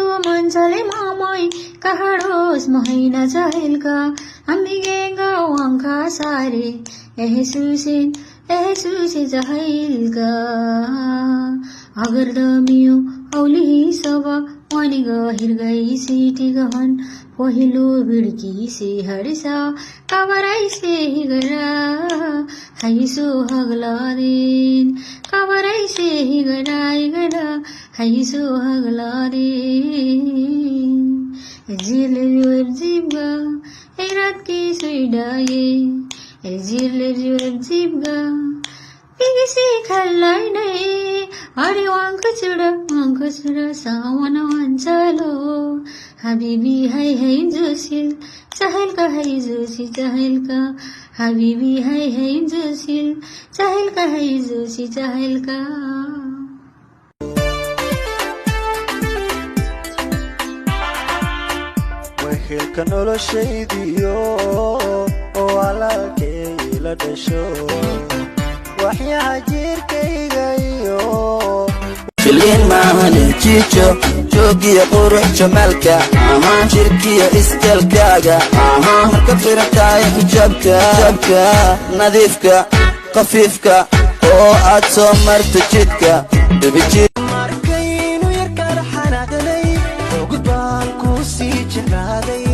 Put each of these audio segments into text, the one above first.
मान्छले मामै कहाडोस महिना जहेलका हामी गेंगा वांखा सारे एहसुसिन एहसुसे जहेलका अगर दमियो औली सबा वानी गहिर गई सिटी गहन पहिलो भिडकी से हडसा कावराई से हिगरा हाइसो हगला दिन कावराई से हिगरा हिगरा हाइसो हगला दिन जिले जिबगा ए रात की सुइडाए ए जिले जिबगा पिगिसी खल्लाई नै अरे वांख चुड वांख चुड सावन वांचालो हबीबी है है जोसिल चहल का है जोशी चहल का हबीबी है है जोसिल चहल का है जोशी चहल का। Wehelka noloshaydiyo oo walaalkay la dhasho waxyaha jirkayga iyo Filin maahane jiijo joogiyo qurux jamaalka, jirkiyo isjeelkaaga marka firantahay xijaabka jabka nadiifka khafiifka oo aad soo marto jidka dhibiji. Markaynu yarkala xanaaqnay ogud baan ku sii jeclaaday.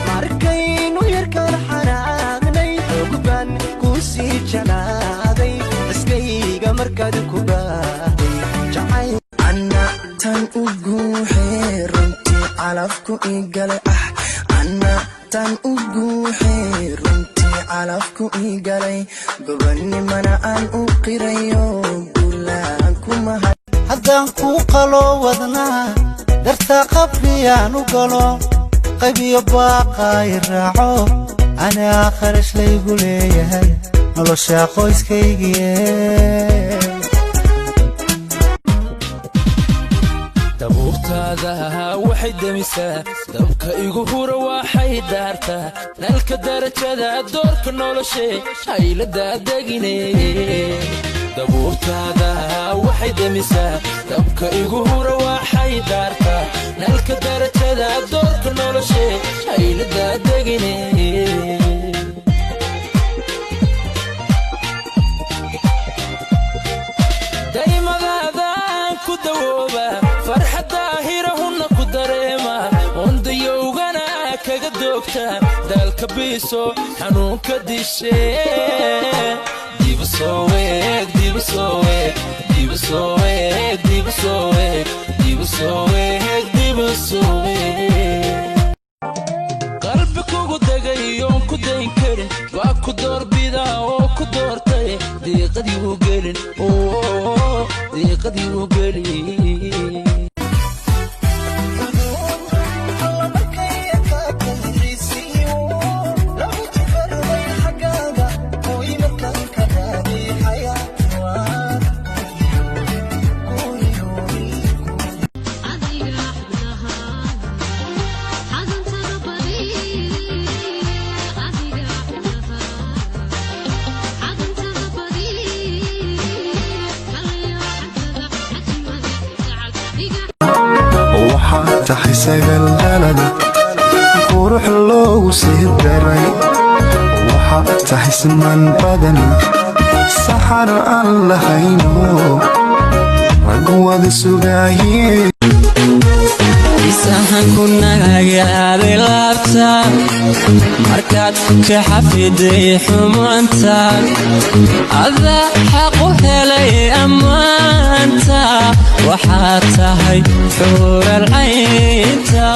Markaynu yarkala xanaaqnay ogud baan ku sii jeclaaday. Iskayga markaad ku baahday jacayl Anna tan u guuxee runtii calafku ii galay ah. Anna tan u guuxee runtii calafku ii galay, gobonnimana aan u qirayo guulaan kuma. Haddaan kuu qalo wadnaa dartaa qabriyaan u galo, qaybiyo baaqay raaco, anaa kharash laygu leeyahay nolosha qoyskaygiye. Dabuurtaada waxay demisaa dabka igu hura, waxay daartaa nalka darajada doorka noloshe haylada degine. Dabuurtaada waxay demisaa dabka igu hura, waxay daartaa nalka darajada doorka noloshe haylada degine. Daymadaadaan ku dawooba farxadda hirahunna ku dareema, ondayowgana kaga doogta daalka biiso xanuunka dishe. Dibu soo weeg, dibu soo weeg, dibu soo weeg, dibu soo weeg, dibu soo weeg, dibu soo weeg. Qalbi kugu degay oon ku dayn karin waa ku doorbida oo ku doortay, diiqadii u gelin, diiqadii u gelin. Adiga xubnaha xadantada badi, adiga xubnaha xadantada badi, kalayo xantada xajimada gacal iga. Waxaad tahay sagal dhalada qurux loogu sii daray, waxaad tahay siman badan saxar aan lahayno rag wada sugaaye. Isahan ku nagaaday laabta markaad ka xafiday xumaanta, adaa xaq u helay ammaanta, waxaad tahay xuural caynta.